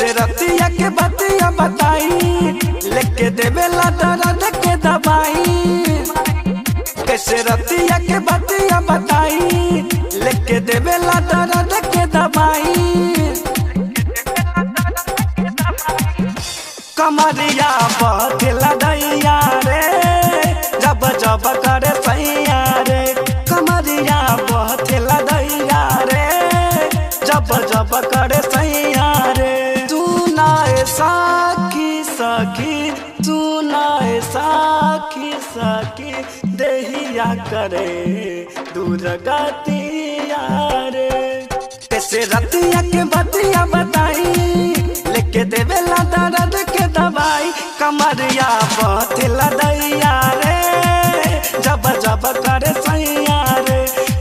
कैसे रतिया के बतिया बताई, लेके देवेला दर्द के दवाई। कैसे रतिया के बतिया बताई, लेके देवेला दर्द के दवाई। कमरिया बथेला दैया रे, जब जब करे सैया रे। कमरिया बथेला दैया रे, जब जब करे सैया रे। तू ना साखी सखी, तू ना साखी सखी, देहिया करे दूर गतिया रे। कैसे रतिया के बतिया बताई, लेके देवेला दर्द के दवाई। कमरिया बथेला दैया रे, जब जब करे सैया रे।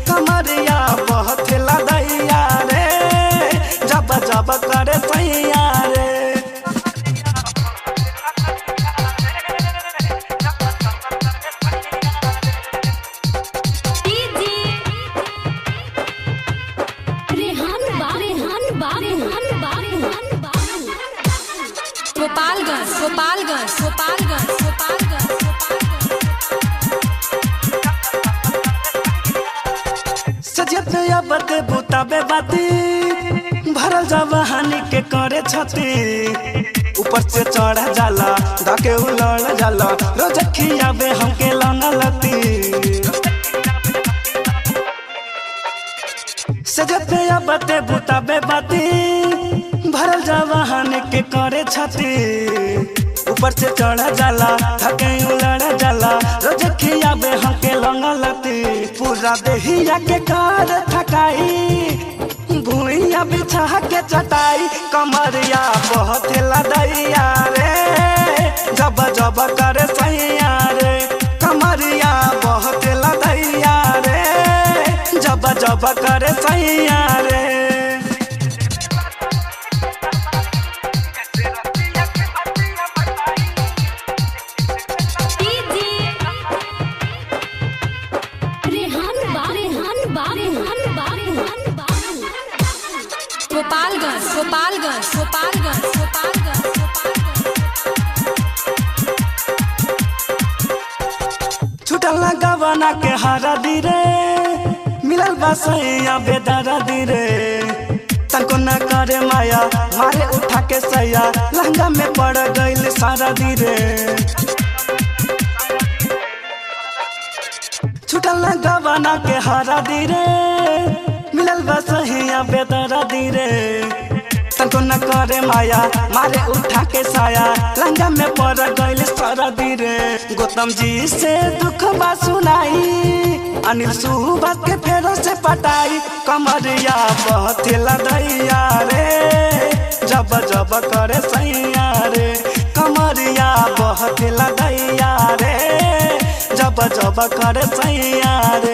कमरिया बथेला दैया रे, जब जब करे सैया रे। गोपालगंज गोपालगंज गोपालगंज गोपालगंज। सजत अब बुताबे बाती, भरल जवानी के करे छती। ऊपर से चढ़ जाला धके उलड़ जाला, रोज खियाबे हमके लंगलती। सजत अब बुताबे बाती, भरल जवानी के करे छती। ऊपर से चढ़ जाला धके उलड़ जाला, रोज खियाबे हमके लंगलती। पूरा देहिया के कर थकाई, भूइया बिछा के चटाई। कमरिया बहतेला दैया रे, जब जब करे सैया रे। कमरिया बहतेला दैया रे, जब जब करे सैया रे। गोपालगंज गोपालगंज गोपालगंज गोपालगंज। छुटल गवना के हरा रे, मिलल बसैया बेदरा रे। तनको न करे माया, मारे उठा के सैया, लहंगा में पड़ गइल सारा रे। छुटल गवना के हरा रे, मिलल बसैया बेदरा रे। तनको न करे माया, मारे उठा के साया, लहंगा में पड़ गइल सारा रे। गौतम जी से दुख बा सुनाई, अनिल सुबह के फेरों से पटाई। कमरिया बहतेला दैया रे, जब जब करे सैया रे। कमरिया बहतेला दैया रे, जब जब करे सैया रे।